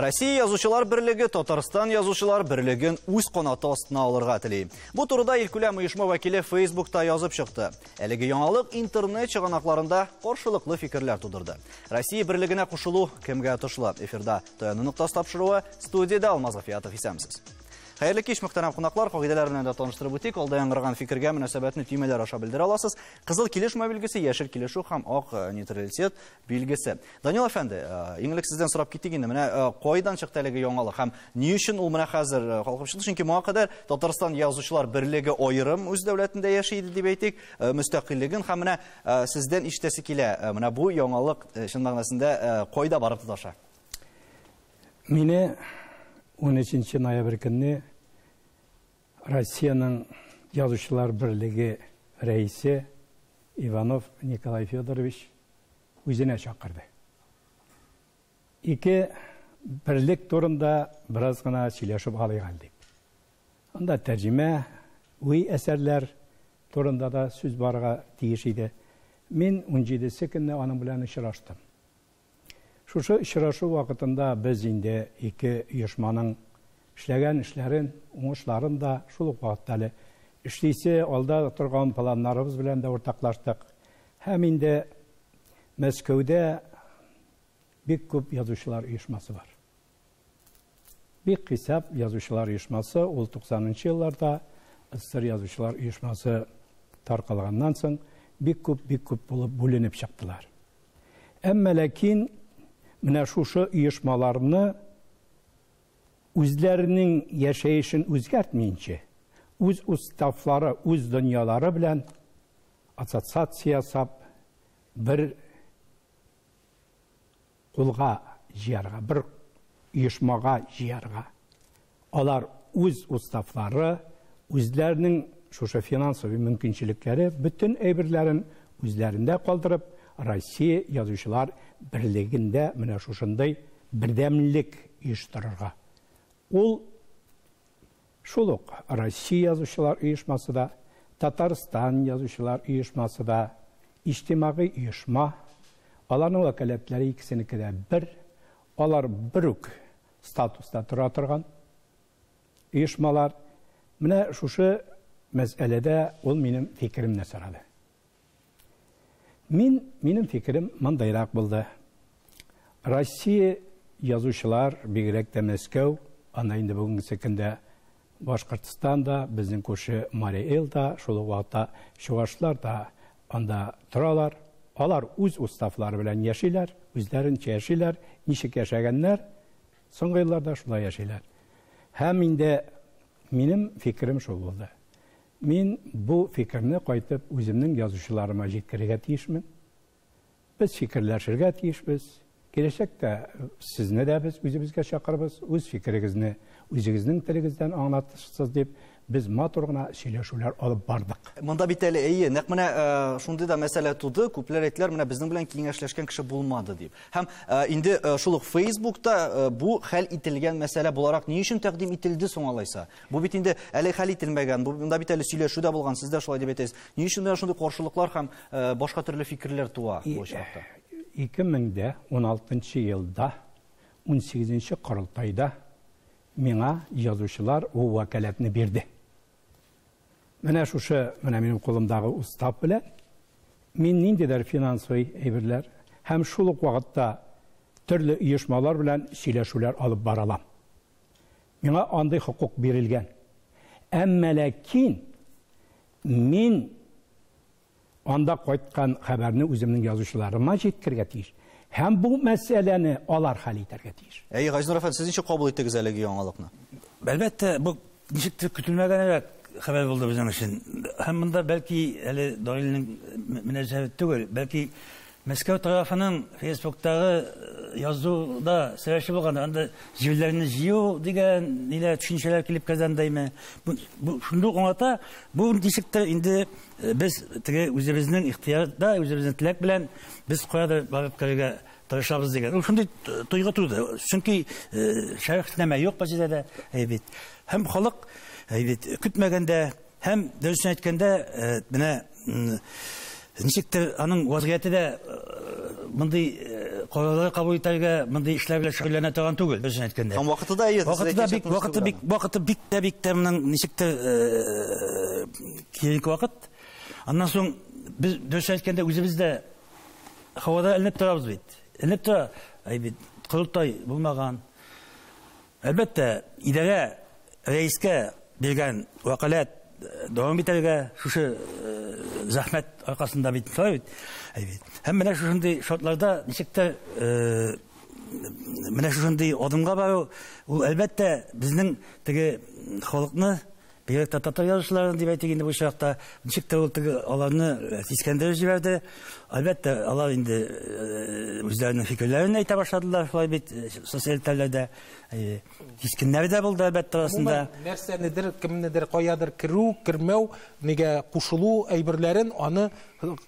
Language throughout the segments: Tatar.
Россия Язучылар берлеге Татарстан Язучылар берлеген үз канаты астына алырга тели. Бу турыда илкүләм оешма вәкиле Фейсбукта язып чыкты. Әлеге яңалык интернет чыганакларында каршылыклы фикерләр тудырды. Россия берлегенә кушылу кемгә отышлы? Эфирда Таяну ноктасы тапшыруы, студиядә Алмаз Гафиятов, исәнмесез. Хәерле кич, мөхтәрәм кунаклар, кагыйдәләр белән дә таныштырып үтик. Алда яңгыраган фикергә мөнәсәбәтне төймәләр аша белдерә аласыз. Кызыл килешмә билгесе, яшел килешү һәм ак нейтралитет билгесе. Данил әфәнде, иң элек сездән сорап китик инде. Менә кайдан чыкты әлеге яңалык һәм ни өчен ул менә хәзер калкып чыкты? Чөнки моңа кадәр Татарстан Язучылар берлеге аерым үз дәүләтендә яши иде дип әйтик, мөстәкыйльлеген һәм менә сездән ишетәсе килә. Менә бу яңалык чын мәгънәсендә кайда барып тоташа? Мине 13 ноябрь көнне Россиянең Язучылар берлеге рәисе Иванов Николай Федорович үзенә чакырды. Ике берлек турында бераз гына сөйләшеп алыйк әле дип. Анда тәрҗемә, уй әсәрләр турында да сүз барырга тиеш иде. Мин 17 көнне аның белән очраштым. Шушы очрашу вакытында без инде ике оешманың эшләгән эшләрен, уңышларын да, шул ук вакытта әле эшлисе алда торган планнарыбыз белән дә уртаклаштык. Һәм инде Мәскәүдә бик күп язучылар оешмасы бар. Бик хисап язучылар оешмасы, ул 90 елларда СССР язучылар оешмасы таркалганнан соң бик күп, бик күп булып бүленеп чыктылар. Әмма ләкин менә шушы оешмаларны үзләренең яшәешен үзгәртмиенчә, үз уставлары, үз дөньялары белән ассоциация ясап, бер кулга җыярга, бер оешмага җыярга. Алар үз уставлары, үзләренең шушы финансовый мөмкинчелекләре, бөтен әйберләрен үзләрендә калдырып, Россия Язучылар берлегендә менә шушындай бердәмлек оештырырга. Ул шул ук Россия Язучылар оешмасы да, Татарстан Язучылар оешмасы да, иҗтимагый оешма, аларның вәкаләтләре икесенеке дә бер, алар бер үк статуста тора торган оешмалар. Менә шушы мәсьәләдә ул минем фикеремне сорады. Мин, минем фикерем мондайрак булды. Россия язучылар, бигрәк тә Мәскәү, анда инде бүгенге көндә Башкортстан да, безнең күрше Марий Эл да, шул ук вакытта чувашлар да анда торалар. Алар үз уставлары белән яшиләр, үзләренчә яшиләр, ничек яшәгәннәр, соңгы елларда шулай яшиләр. Һәм инде минем фикерем шул булды. Мин бу фикерне кайтып үземнең язучыларыма җиткерергә тиешмен. Без фикерләшергә тиешбез. Киләчәктә сезне дә без үзебезгә чакырбыз, үз фикерегезне үзегезнең телегездән аңлатырсыз дип, без матур гына сөйләшүләр алып бардык. Монда бит әле, әйе, нәкъ менә шундый да мәсьәлә туды, күпләр әйттеләр, менә безнең белән киңәшләшкән кеше булмады дип. Һәм инде шул ук Фейсбукта бу хәл ителгән мәсьәлә буларак ни өчен тәкъдим ителде соң алайса? Бу бит инде әле хәл ителмәгән, бу монда бит әле сөйләшү дә булган, сез дә шулай дип әйтәсез. Ни өчен менә шундый каршылыклар һәм башка төрле фикерләр туа бу очракта? 2016 елда 18 корылтайда миңа язучылар ул вәкаләтне бирде. Менә шушы, менә минем кулымдагы устав белән мин ниндидер финансовый әйберләр һәм шул ук вакытта төрле оешмалар белән сөйләшүләр алып бара алам. Миңа андый хокук бирелгән. Әмма ләкин мин анда кайткан хәбәрне үземнең язучыларыма җиткерергә тиеш. Һәм бу мәсьәләне алар хәл итәргә тиеш. Әй, Газинур әфәнде, сез ничек кабул иттегез әлеге яңалыкны? Әлбәттә, бу ничектер көтелмәгәнрәк хәбәр булды безнең өчен. Һәм монда бәлки әле Данилның мөнәҗәте түгел, бәлки Мәскәү тарафының Фейсбуктагы язуда сәбәпче булган, анда җирләрне җыю дигән ниләр төшенчәләр килеп кергәндәйме? Бу шундый ук аңлата, бу ничектер инде без теге үзебезнең ихтыярда, үзебезнең теләк белән без каядыр барып керергә тырышабыз дигән. Ул шундый тойгы туды. Чөнки шәрехнамә юк бу җирдә, әй бит. Һәм халык, әй бит, көтмәгәндә һәм дөресен әйткәндә, менә ничектер аның вазгыяте дә мондый карарлар кабул итәргә, мондый эшләр белән шөгыльләнә торган түгел, дөресен әйткәндә. Һәм вакыты да әйе. Вакыты бик тә моның ничектер киеренке вакыт. Аннан соң без дөрес әйткәндә үзебез дә һавада эленеп торабыз бит. Эленеп тора, әй бит, корылтай булмаган. Әлбәттә, идарә рәискә биргән вәкаләт дәвам итәргә шушы зәхмәт аркасында бит, шулай бит. Әй бит. Һәм менә шушындый шартларда ничектер менә шушындый адымга бару, ул әлбәттә безнең теге халыкны, бигрәк тә татар язучыларын дип әйтик инде бу чакта, ничектер ул теге аларны сискәндереп җибәрде. Әлбәттә, алар инде үзләренең фикерләрен әйтә башладылар, шулай бит, социаль челтәрләрдә. Кискеннәр дә булды әлбәттә арасында. Нәрсәнедер, кемнедер, каядыр керү, кермәү, нигә кушылу әйберләрен аны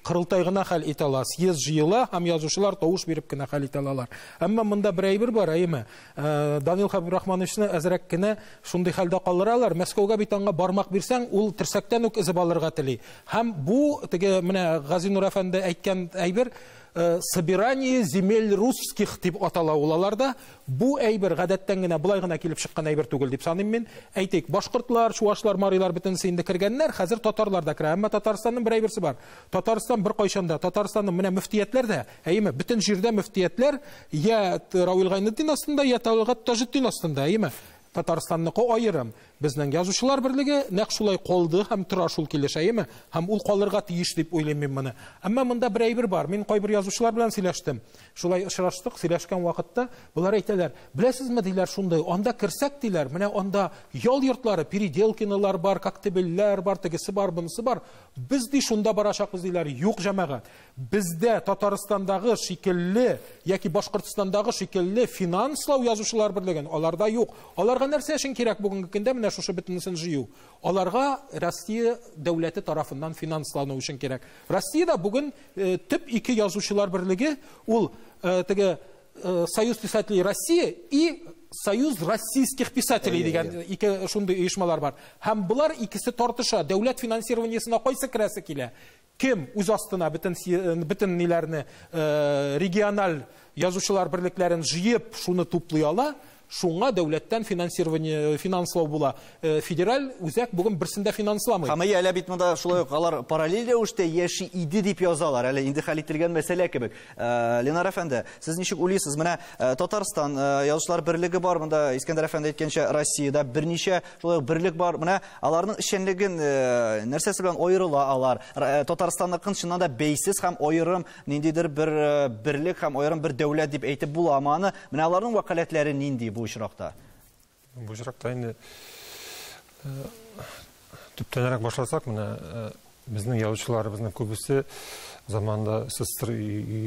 корылтай гына хәл итә ала. Съезд җыела һәм язучылар тавыш биреп кенә хәл итә алалар. Әмма монда бер әйбер бар, әйеме? Данил Хәбибрахмановичны әзрәк кенә шундый хәлдә калдыралар. Мәскәүгә бит аңа бармак бирсәң, ул терсәктән үк өзеп алырга тели. Һәм бу теге менә Газинур әфәнде әйткән әйбер, собирание земель русских дип атала ул аларда. Бу әйбер гадәттән генә болай гына килеп чыккан әйбер түгел дип саныйм мин. Әйтик, башкортлар, чуашлар, марилар бөтенесе инде кергәннәр, хәзер татарлар да керә. Әмма Татарстанның бер әйберсе бар. Татарстан бер кайчан да, Татарстанның менә мөфтиятләр дә, әйеме, бөтен җирдә мөфтиятләр я Равил Гайнетдин астында, я Талгат Таҗетдин астында, әйеме. Татарстанныкы аерым. Безнең язучылар берлеге нәкъ шулай калды һәм тора шул килеш, әйеме? Һәм ул калырга тиеш дип уйлыйм мин моны. Әмма монда бер әйбер бар. Мин кайбер язучылар белән сөйләштем. Шулай очраштык, сөйләшкән вакытта болар әйтәләр, беләсезме диләр, шундый, анда керсәк диләр, менә анда ял йортлары, Переделкинолар бар, Коктебельләр бар, тегесе бар, бунысы бар. Без ди шунда барачакбыз диләр. Юк, җәмәгать. Бездә Татарстандагы шикелле яки Башкортстандагы шикелле финанслау язучылар берлеген аларда юк. Аларга нәрсә өчен кирәк бүгенге көндә менә шушы бөтенесен җыю? Аларга Россия дәүләте тарафыннан финанслану өчен кирәк. Россиядә бүген төп ике язучылар берлеге ул теге Союз писателей России и Союз российских писателей дигән ике шундый оешмалар бар. Һәм булар икесе тартыша, дәүләт финансированиесына кайсы керәсе килә? Кем үз астына бөтен ниләрне региональ язучылар берлекләрен җыеп, шуны туплый ала, шуңа дәүләттән финансирование, финанслау була. Федераль үзәк бүген берсен дә финансламый. Һәм әле бит монда шулай ук алар параллель рәвештә яши иде дип язалар. Әле инде хәл ителгән мәсьәлә кебек. Ленар әфәнде, сез ничек уйлыйсыз? Менә Татарстан язучылар берлеге бар, монда Искәндәр әфәнде әйткәнчә, Россиядә берничә шулай ук берлек бар. Менә аларның эшчәнлеген нәрсәсе белән аерыла алар? Татарстанныкын чыннан да бәйсез һәм аерым ниндидер бер берлек һәм аерым бер дәүләт дип әйтеп буламы аны? Менә аларның вәкаләтләре нинди бу очракта? Бу очракта инде төптәнрәк башласак, менә безнең язучыларыбызның күбесе заманында СССР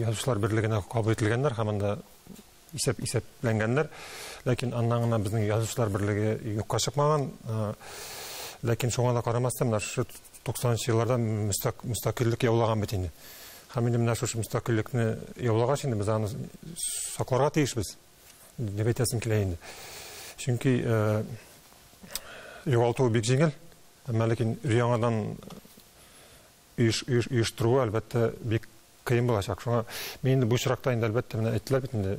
язучылар берлегенә кабул ителгәннәр һәм анда исәпләнгәннәр. Ләкин аннан гына безнең язучылар берлеге юкка чыкмаган. Ләкин шуңа да карамастан, менә шушы туксанынчы елларда мөстәкыйльлек яулаган бит инде. Һәм инде менә шушы мөстәкыйльлекне яулагач, инде без аны сакларга тиешбез дип әйтәсем килә инде. Чөнки югалту бик җиңел, әмма ләкин яңадан оештыру әлбәттә бик кыен булачак. Шуңа мин инде бу очракта инде әлбәттә менә әйттеләр бит инде,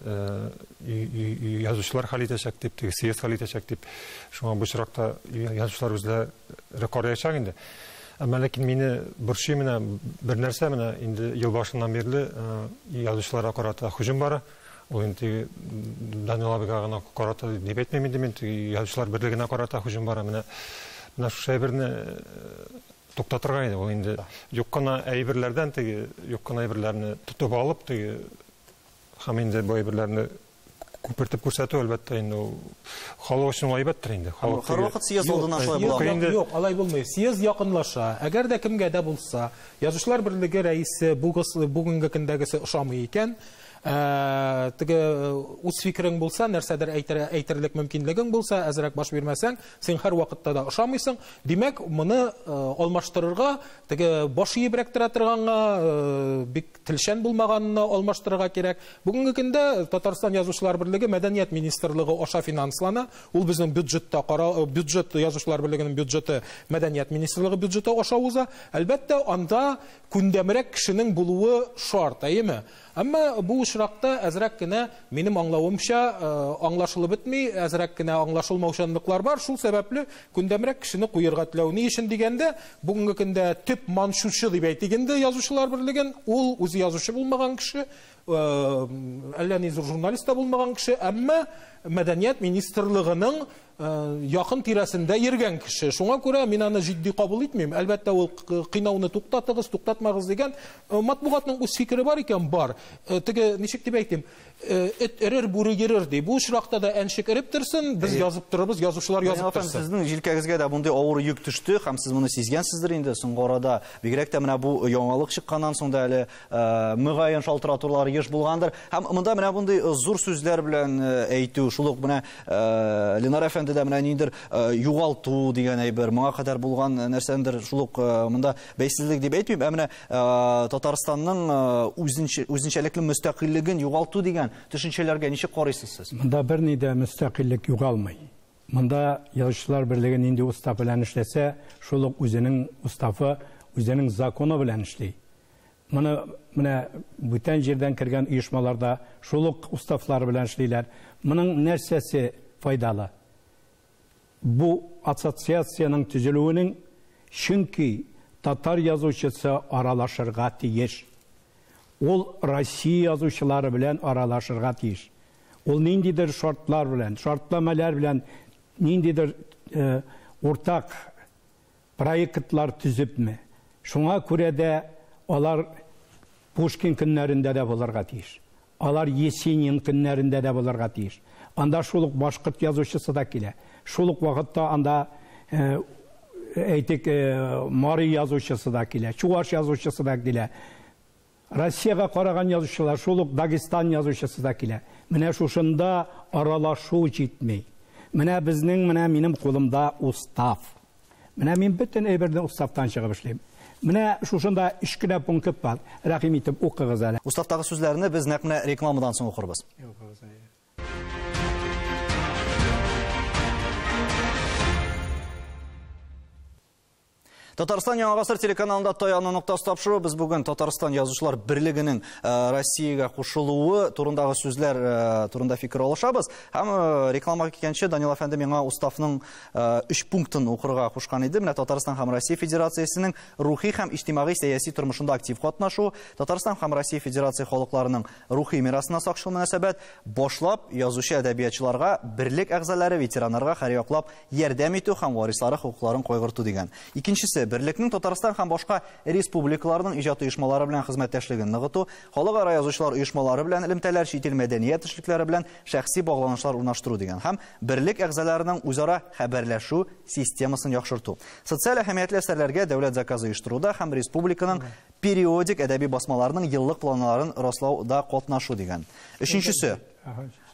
язучылар хәл итәчәк дип, теге съезд хәл итәчәк дип. Шуңа бу очракта язучылар үзләре караячак инде. Әмма ләкин мине борчый менә бер нәрсә, менә инде ел башыннан бирле язучыларга карата һөҗүм бара. Ул инде Данил абыйга гына карата дип әйтмим инде мин, теге язучылар берлегенә карата һөҗүм бара. Менә шушы әйберне туктатырга иде. Ул инде юк кына әйберләрдән теге юк кына әйберләрне тотып алып, теге һәм инде бу әйберләрне күпертеп күрсәтү, әлбәттә, инде ул халык өчен әйбәттер инде. Халык Һәр вакыт съезд алдыннан шулай була. Юк, юк, алай булмый. Съезд якынлаша. Әгәр дә кемгә дә булса, Язучылар берлеге рәисе бүгенге көндәгесе ошамый икән, теге үз фикерең булса, нәрсәдер әйтерлек мөмкинлегең булса, әзрәк баш бирмәсәң, син һәр вакытта да ошамыйсың. Димәк, моны алмаштырырга, теге баш иебрәк тора торганга, бик телчән булмаганны алмаштырырга кирәк. Бүгенге көндә Татарстан Язучылар берлеге Мәдәният министрлыгы аша финанслана. Ул безнең бюджетта кара, бюджет Язучылар берлегенең бюджеты Мәдәният министрлыгы бюджеты аша уза. Әлбәттә, анда күндәмрәк кешенең булуы шарт, әйеме? Әмма бу очракта әзрәк кенә, минем аңлавымча, аңлашылып бетми, әзрәк кенә аңлашылмаучанлыклар бар. Шул сәбәпле күндәмрәк кешене куерга теләү. Ни өчен дигәндә, бүгенге көндә төп манчучы дип әйтик инде Язучылар берлеген, ул үзе язучы булмаган кеше, әллә ни зур журналист та булмаган кеше, әмма мәдәният министрлыгының якын тирәсендә йөргән кеше. Шуңа күрә мин аны җитди кабул итмим. Әлбәттә, ул кыйнауны туктатыгыз, туктатмагыз дигән матбугатның үз фикере бар икән, бар. Теге ничек дип әйтим, эт эрер, бүре йөрер ди. Бу очракта да әншек эреп торсын, без язып торабыз, язучылар язып торсын. Сезнең җилкәгезгә дә мондый авыр йөк төште һәм сез моны сизгәнсездер инде соңгы арада. Бигрәк тә менә бу яңалык чыкканнан соң да әле мөгаен шалтыратулар еш булгандыр. Һәм монда менә мондый зур сүзләр белән әйтү, шул ук менә Ленар әфәнде дә менә ниндидер югалту дигән әйбер, моңа кадәр булган нәрсәндер, шул ук монда бәйсезлек дип әйтмим, ә менә Татарстанның үзенчәлекле мөстәкыйльлеген югалту дигән төшенчәләргә ничек карыйсыз сез? Монда берни дә мөстәкыйльлек югалмый. Монда Язучылар берлеге нинди устав белән эшләсә, шул ук үзенең уставы, үзенең законы белән эшли. Моны менә бүтән җирдән кергән оешмаларда шул ук уставлар белән эшлиләр. Моның нәрсәсе файдалы? Бу ассоциациянең төзелүенең, чөнки татар язучысы аралашырга тиеш. Ул Россия язучылары белән аралашырга тиеш. Ул ниндидер шартлар белән, шартламалар белән ниндидер уртак проектлар төзепме? Шуңа күрә дә алар Пушкин көннәрендә дә булырга тиеш. Алар Есенин көннәрендә дә булырга тиеш. Анда шул ук башкорт язучысы да килә. Шул ук вакытта анда әйтик, мари язучысы да килә, чуаш язучысы да килә. Россиягә караган язучылар, шул ук Дагестан язучысы да килә. Менә шушында аралашу җитми. Менә безнең, менә минем кулымда устав. Менә мин бөтен әйберне уставтан чыгып эшлим. Менә шушында өч кенә пункт бар. Рәхим итеп укыгыз әле. Уставтагы сүзләрне без нәкъ менә рекламадан соң укырбыз. Татарстан Яңа Гасыр телеканалында Таяну ноктасы тапшыру. Без бүген Татарстан Язучылар берлегенең Россиягә кушылуы турындагы сүзләр турында фикер алышабыз. Һәм рекламага киткәнче Данил әфәнде миңа уставның 3 пунктын укырга кушкан иде. Менә Татарстан һәм Россия Федерациясенең рухи һәм иҗтимагый сәяси тормышында актив катнашу, Татарстан һәм Россия Федерация халыкларының рухи мирасына сакчыл мөнәсәбәт, башлап язучы әдәбиятчыларга, берлек әгъзалары, ветераннарга һәрьяклап ярдәм итү һәм варислары хокукларын кайгырту дигән. Икенчесе, берлекнең Татарстан һәм башка республикаларның иҗат оешмалары белән хезмәттәшлеген ныгыту, халыкара язучылар оешмалары белән элемтәләр, чит ил мәдәният эшлекләре белән шәхси багланышлар урнаштыру дигән һәм берлек әгъзаларының үзара хәбәрләшү системасын яхшырту. Социаль әһәмиятле әсәрләргә дәүләт заказы оештыруда һәм республиканың периодик әдәби басмаларының еллык планнарын раслауда катнашу дигән. Өченчесе,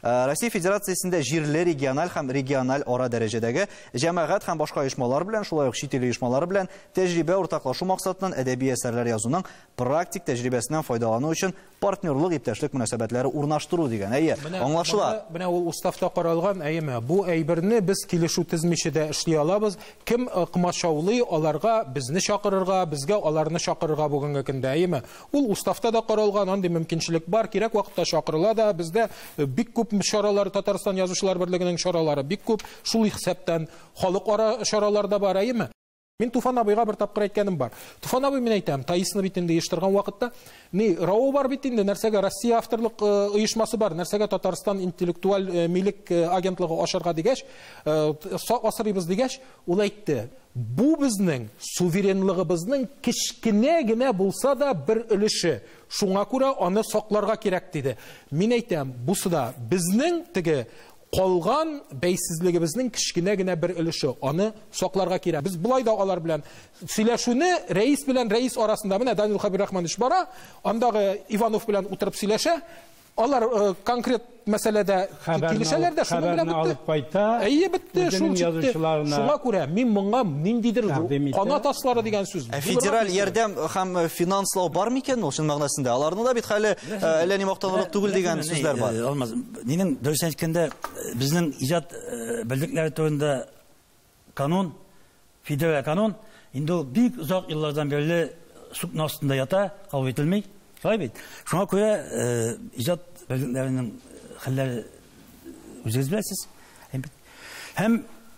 Россия Федерациясендә җирле, региональ һәм региональ ара дәрәҗәдәге җәмәгать һәм башка оешмалар белән, шулай ук чит ил оешмалары белән тәҗрибә уртаклашу максатыннан әдәби әсәрләр язуның практик тәҗрибәсеннән файдалану өчен партнерлык иптәшлек мөнәсәбәтләре урнаштыру дигән. Әйе, аңлашыла. Менә ул уставта каралган, әйеме, бу әйберне без килешү төзмичә дә эшли алабыз. Кем комачаулый, аларга безне чакырырга, безгә аларны чакырырга бүгенге көндә, әйеме. Ул уставта да каралган, андый мөмкинчелек бар, кирәк вакытта чакырыла да, бездә бик күп чаралар, Татарстан Язучылар берлегенең чаралары бик күп, шул исәптән халыкара чаралар да бар, әйеме. Мин Туфан абыйга бер тапкыр әйткәнем бар. Туфан абый, мин әйтәм, Таисны бит инде оештырган вакытта, ни, РАО бар бит инде, нәрсәгә Россия авторлык оешмасы бар, нәрсәгә Татарстан интеллектуаль милек агентлыгы ашарга дигәч, асрыйбыз дигәч, ул әйтте, бу безнең суверенлыгыбызның кечкенә генә булса да бер өлеше. Шуңа күрә аны сакларга кирәк диде. Мин әйтәм, бусы да безнең теге калган бәйсезлегебезнең кечкенә генә бер өлеше, аны сакларга кирәк. Без болай да алар белән сөйләшүне рәис белән рәис арасында, менә Данил Хәбиррахманович бара, андагы Иванов белән утырып сөйләшә, алар конкрет мәсьәләдә килешәләр дә, шуның белән бетте. Әйе, бетте, шул җитте. Шуңа күрә мин моңа ниндидер канат аслары дигән сүз. Федераль ярдәм һәм финанслау бар микән ул чын мәгънәсендә? Аларны да бит хәле әллә ни мактанырлык түгел дигән сүзләр бар. Алмаз, минем дөрес әйткәндә, безнең иҗат белдекләре турында канун, федераль канун, инде ул бик озак еллардан бирле сукна астында ята, кабул ителми. Шулай бит. Шуңа күрә иҗат берлекләренең хәлләре үзегез беләсез. Һәм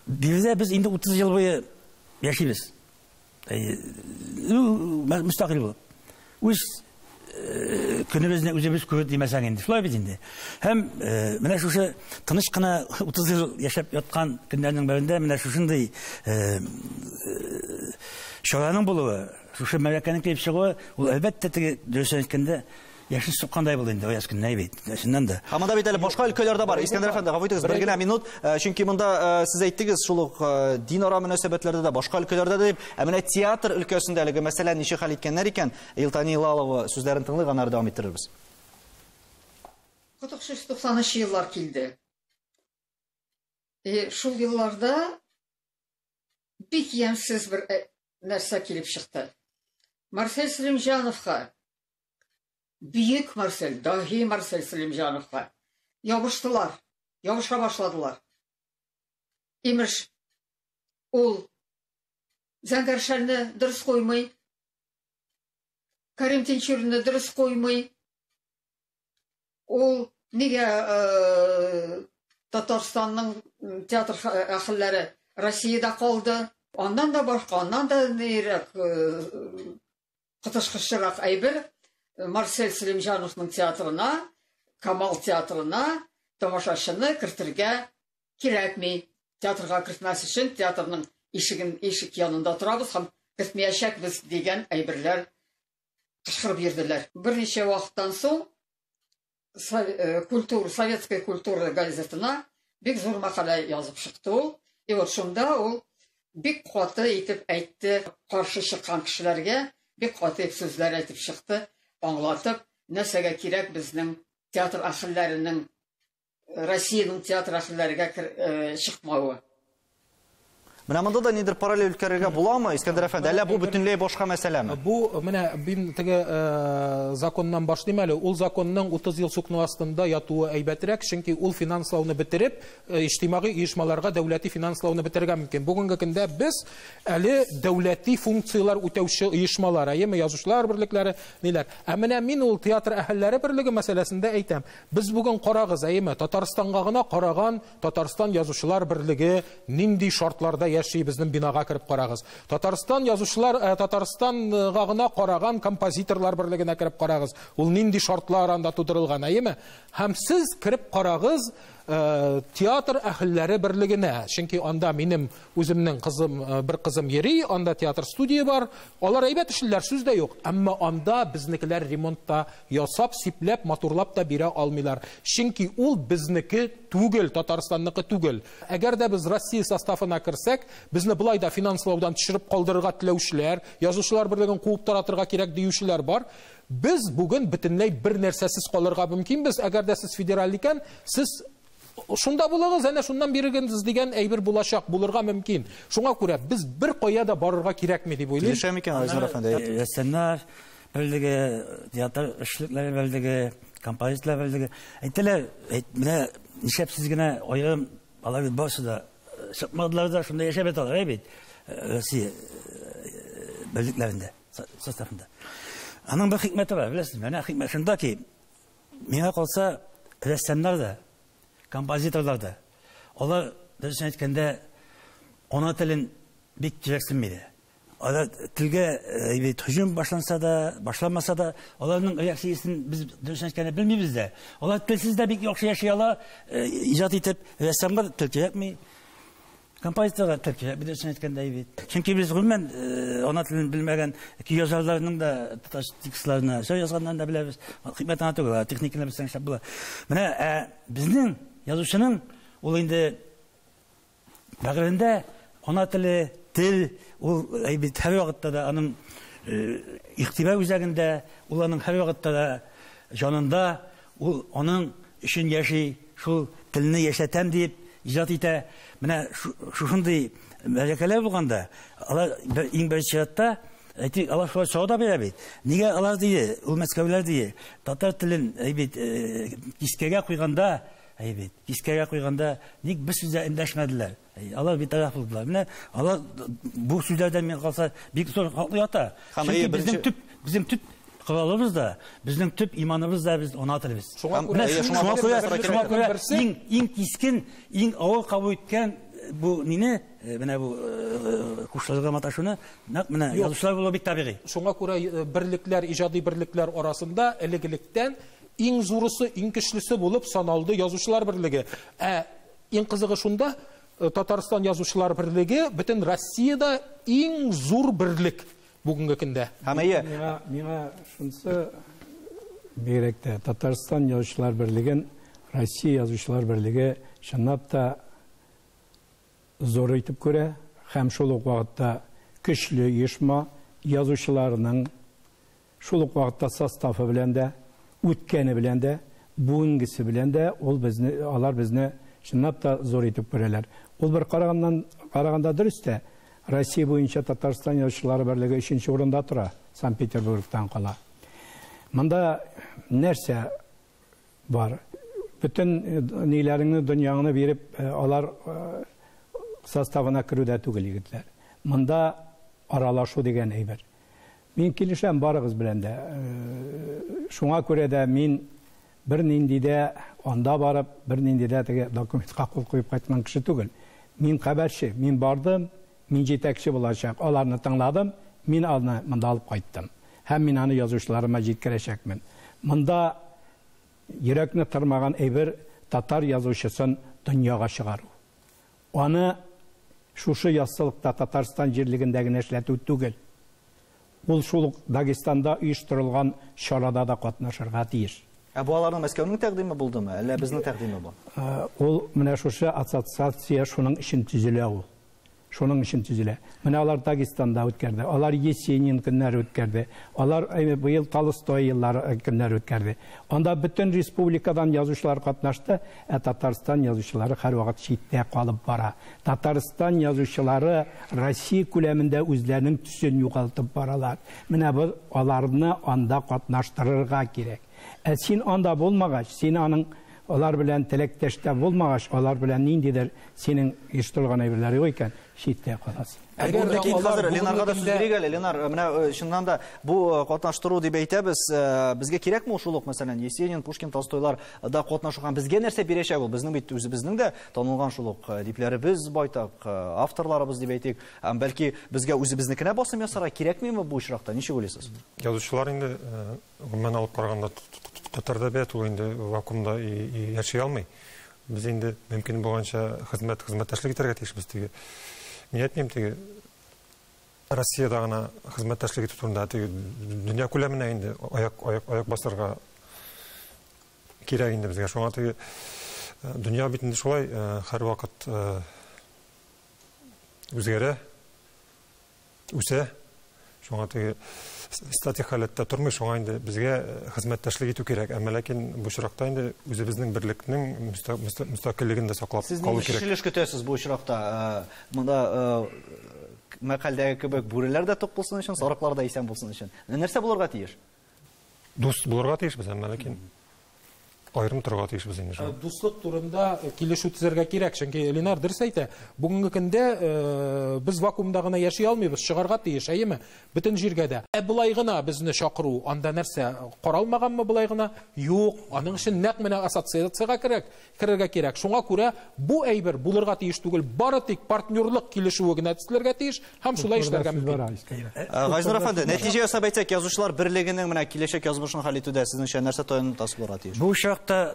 биредә без инде 30 ел буе яшибез. Мөстәкыйль булып. Үз көнебезне үзебез күреп димәсәң инде. Шулай бит инде. Һәм менә шушы тыныч кына 30 ел яшәп яткан көннәрнең берендә менә шушындый чараның булуы, шушы мәләкәнең килеп чыгуы, ул әлбәттә теге дөресен әйткәндә яшен суккандай булды инде аяз көннәй бит. Чыннан да. Һәм монда бит әле башка өлкәләр дә бар. Искәндәр әфәнде, гафу итегез, бер генә минут, чөнки монда сез әйттегез, шул ук динара мөнәсәбәтләрдә дә, башка өлкәләрдә дә дип, ә менә театр өлкәсендә әлеге мәсьәләне ничек хәл иткәннәр икән, Илтани Илалова сүзләрен тыңлыйк, аннары дәвам иттерербез. 1990 еллар килде. Шул елларда бик ямьсез бер нәрсә килеп чыкты. Марсель Сәлимҗановка, бөек Марсель, даһи Марсель Сәлимҗановка ябыштылар, ябыша башладылар. Имеш, ул Зәңгәр шәлне дөрес куймый, Кәрим Тинчуринны дөрес куймый. Ул нигә Татарстанның театр әһелләре Россиядә калды? Аннан да башка, аннан да нирәк коточкычрак әйбер Марсель Сәлимҗановның театрына, Камал театрына тамашачыны кертергә кирәкми. Театрга кертмәс өчен театрның ишеген ишек янында торабыз һәм кертмәячәкбез дигән әйберләр кычкырып йөрделәр. Берничә вакыттан соң культура, советская культура газетына бик зур мәкалә язып чыкты ул. И вот шунда ул бик каты итеп әйтте, каршы чыккан кешеләргә бик каты итеп сүзләр әйтеп чыкты, аңлатып, нәрсәгә кирәк безнең театр әһелләренең Россиянең театр әһелләргә чыкмавы. Менә монда да нидер параллель үткәрергә буламы, Искәндәр әфәнде? Әллә бу бөтенләй башка мәсьәләме? Бу менә мин теге законнан башлыйм әле. Ул законның 30 ел сукну астында ятуы әйбәтрәк, чөнки ул финанслауны бетереп, иҗтимагый оешмаларга дәүләти финанслауны бетерергә мөмкин. Бүгенге көндә без әле дәүләти функцияләр үтәүче оешмалар, әйеме, язучылар берлекләре, ниләр. Ә менә мин ул театр әһелләре берлеге мәсьәләсендә әйтәм. Без бүген карагыз, әйеме, Татарстанга гына караган Татарстан язучылар берлеге нинди шартларда яши, безнең бинага кереп карагыз. Татарстан язучылар, Татарстанга гына караган композиторлар берлегенә кереп карагыз. Ул нинди шартлар анда тудырылган, әйеме? Һәм сез кереп карагыз театр әһелләре берлегенә. Чөнки анда минем үземнең кызым, бер кызым йөри, анда театр студия бар. Алар әйбәт эшлиләр, сүз дә юк. Әмма анда безнекеләр ремонтта ясап, сипләп, матурлап та бирә алмыйлар. Чөнки ул безнеке түгел, Татарстанныкы түгел. Әгәр дә без Россия составына керсәк, безне болай да финанслаудан төшереп калдырырга теләүчеләр, язучылар берлеген куып таратырга кирәк диючеләр бар. Без бүген бөтенләй бер нәрсәсез калырга мөмкинбез. Әгәр дә сез федераль икән, сез шунда булыгыз, әнә шуннан бирегез дигән әйбер булачак, булырга мөмкин. Шуңа күрә без бер кая да барырга кирәкми дип уйлыйм. Килешәм икән, Айзар әфәнде. Рәссамнар берлеге, театр эшлекләре берлеге, композиторлар берлеге. Әйтәләр, менә нишләп сез генә аерым, алар бит барысы да чыкмадылар да, шунда яшәп яталар, әй бит, Россия берлекләрендә, составында. Аның бер хикмәте бар, беләсезме? Менә хикмәт шунда ки, миңа калса, рәссамнар да, композиторлар да, алар, дөресен әйткәндә, ана телен бик кирәксенми дә. Алар телгә бит һөҗүм башланса да, башламаса да, аларның реакциясен без дөресен әйткәндә белмибез дә. Алар телсез дә бик яхшы яши ала, иҗат итеп, рәссамга тел кирәкми, композиторга тел кирәкми, дөресен әйткәндә бит. Чөнки без гомумән ана телен белмәгән көй язарларның да татар текстларына җыр язганнарын да беләбез. Хикмәт ана түгел, техниканы белсәң шәп була. Менә безнең язучының ул инде бәгырендә ана теле, тел, ул бит һәр вакытта да аның игътибар үзәгендә, ул аның һәр вакытта да җанында, ул аның өчен яши, шул телне яшәтәм дип иҗат итә. Менә шушындый мәрәкәләр булганда, алар иң беренче чиратта, әйтик, алар шулай сорау да бирә бит. Нигә алар ди, ул мәскәүләр ди, татар телен бит кискәгә куйганда, бит, кискәгә куйганда ник бер сүз дә эндәшмәделәр? Алар битараф булдылар. Менә алар бу сүзләрдән миңа калса бик зур хаклы ята. Чөнки безнең төп коралыбыз да, безнең төп иманыбыз да, без ана телебез. Шуңа күрә иң кискен, иң авыр кабул иткән бу нине, менә бу кушылырга маташуны, нәкъ менә язучылар булу бик табигый. Шуңа күрә берлекләр, иҗади берлекләр арасында элек-электән иң зурысы, иң көчлесе булып саналды язучылар берлеге. Ә иң кызыгы шунда, Татарстан язучылар берлеге бөтен Россиядә иң зур берлек бүгенге көндә. Һәм әйе, миңа шунысы бигрәк тә Татарстан язучылар берлеген Россия язучылар берлеге чынлап та зур итеп күрә һәм шул ук вакытта көчле оешма язучыларының шул ук вакытта составы белән дә, үткәне белән дә, бүгенгесе белән дә ул безне, алар безне чынлап та зур итеп күрәләр. Ул бер караганда дөрес тә, Россия буенча Татарстан язучылары берлеге 3нче урында тора, Санкт-Петербургтан кала. Монда нәрсә бар? Бөтен ниләреңне, дөньяңны биреп, алар составына керү дә түгел, егетләр. Монда аралашу дигән әйбер. Мин килешәм барыгыз белән дә. Шуңа күрә дә мин бер нинди дә анда барып, бер нинди дә теге документка кул куеп кайткан кеше түгел. Мин хәбәрче, мин бардым, мин җитәкче булачак, аларны тыңладым, мин аны монда алып кайттым. Һәм мин аны язучыларыма җиткерәчәкмен. Монда йөрәкне тырмаган әйбер татар язучысын дөньяга чыгару. Аны шушы яссылыкта Татарстан җирлегендә генә эшләтү түгел. Ул шул ук Дагестанда оештырылган чарада да катнашырга тиеш. Ә бу аларның Мәскәүнең тәкъдиме булдымы, әллә безнең тәкъдиме бу? Ул менә шушы ассоциация шуның өчен төзелә ул. Шуның өчен төзелә. Менә алар Дагестанда үткәрде, алар Есенин көннәре үткәрде, алар быел Толстой еллары көннәре үткәрде. Анда бөтен республикадан язучылар катнашты, ә Татарстан язучылары һәрвакыт читтә калып бара. Татарстан язучылары Россия күләмендә үзләренең төсен югалтып баралар. Менә бу аларны анда катнаштырырга кирәк. Ә син анда булмагач, син аның алар белән теләктәштә булмагач, алар белән ниндидер синең оештырылган әйберләр юк икән, читтә каласың. Әгәр дә хәзер Ленарга да сүз бирик әле. Ленар, менә чыннан да бу катнаштыру дип әйтәбез, безгә кирәкме шул ук, мәсәлән, Есенин, Пушкин, Толстойлар да катнашу һәм безгә нәрсә бирәчәк ул? Безнең бит үзебезнең дә танылган шул ук әдипләребез байтак, авторларыбыз дип әйтик, һәм бәлки безгә үзебезнекенә басым ясарга кирәкмиме бу очракта? Ничек уйлыйсыз? Язучылар инде гомумән алып караганда татар әдәбияты ул инде вакуумда яши алмый. Без инде мөмкин булганча хезмәттәшлек итәргә тиешбез теге. Мин әйтмим теге Россиядә гына хезмәттәшлек итү турында, теге дөнья күләменә инде аяк басарга кирәк инде безгә. Шуңа теге дөнья бит инде шулай һәрвакыт үзгәрә, үсә. Шуңа теге статик халәттә тормый, шуңа инде безгә хезмәттәшлек итү кирәк. Әмма ләкин бу очракта инде үзебезнең берлекнең мөстәкыйльлеген дә саклап калу кирәк. Сез нинди чишелеш көтәсез бу очракта? Монда мәкальдәге кебек бүреләр дә тук булсын өчен, сарыклар да исән булсын өчен. Нәрсә булырга тиеш? Дус булырга тиешбез, әмма ләкин аерым торырга тиешбез инде шул. Дуслык турында килешү төзергә кирәк, чөнки Ленар дөрес әйтә. Бүгенге көндә без вакуумда гына яши алмыйбыз, чыгарга тиеш, әйеме? Бөтен җиргә дә. Ә болай гына безне чакыру, анда нәрсә каралмаганмы болай гына? Юк, аның өчен нәкъ менә ассоциацияга керергә кирәк. Шуңа күрә бу әйбер булырга тиеш түгел, бары тик партнерлык килешүе генә төзелергә тиеш һәм шулай эшләргә мөмкин. Газинур әфәнде, нәтиҗә ясап әйтсәк, язучылар берлегенең менә киләчәк язмышын хәл итүдә сезнеңчә нәрсә таяну булырга тиеш? Бу очракта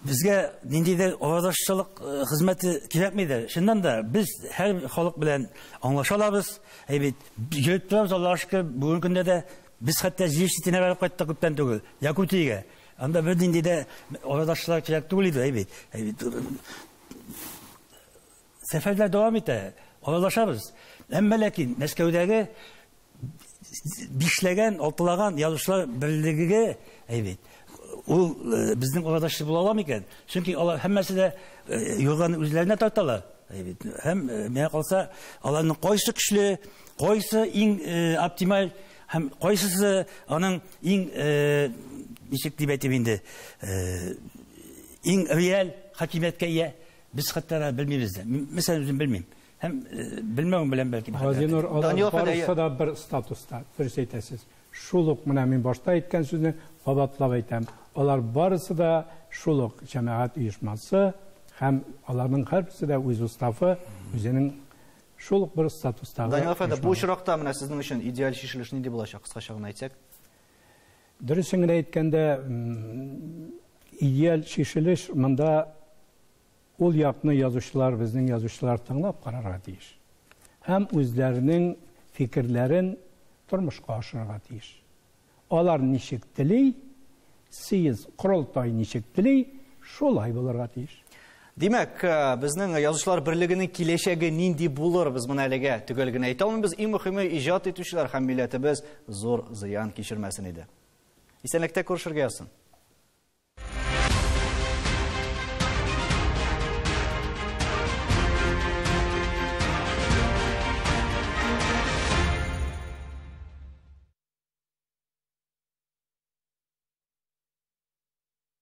безгә ниндидер арадашчылык хезмәте кирәкмидер. Чыннан да без һәр халык белән аңлаша алабыз. Әйбит, йөреп торабыз, Аллага шөкер, бүгенге көндә дә без хәтта җир читенә барып кайттык күптән түгел, Якутиягә. Анда бер нинди дә арадашчылар кирәк түгел иде, әйбит. Әйбит. Сәфәрләр дәвам итә, аралашабыз. Әмма ләкин Мәскәүдәге бишләгән, алтылаган язучылар берлеге, әйбит, ул безнең арадашчы була ала микән? Чөнки алар һәммәсе дә юрганы үзләренә тарталар. Әйбит. Һәм миңа калса, аларның кайсы көчле, кайсы иң оптималь һәм кайсысы аның иң ничек дип әйтим инде, иң реаль хакимияткә ия, без хәтта белмибез дә. Мәсәлән, үзем белмим. Һәм белмәвем белән бәлки. Газинур, алар барысы да бер статуста, дөрес әйтәсез. Шул ук менә мин башта әйткән сүзне кабатлап әйтәм. Алар барысы да шул ук җәмәгать оешмасы һәм аларның һәрберсе дә үз уставы, үзенең шул ук бер статустагы. Данил әфәнде, бу очракта менә сезнең өчен идеаль чишелеш нинди булачак, кыскача гына әйтсәк? Дөресен генә әйткәндә, идеаль чишелеш монда ул якны язучылар, безнең язучылар тыңлап карарга тиеш. Һәм үзләренең фикерләрен тормышка ашырырга тиеш. Алар ничек тели, съезд, корылтай ничек тели, шулай булырга тиеш. Димәк, безнең язучылар берлегенең киләчәге нинди булыр, без моны әлегә төгәл генә әйтә алмыйбыз. Иң мөһиме, иҗат итүчеләр һәм милләтебез зур зыян кичермәсен иде. Исәнлектә күрешергә язсын.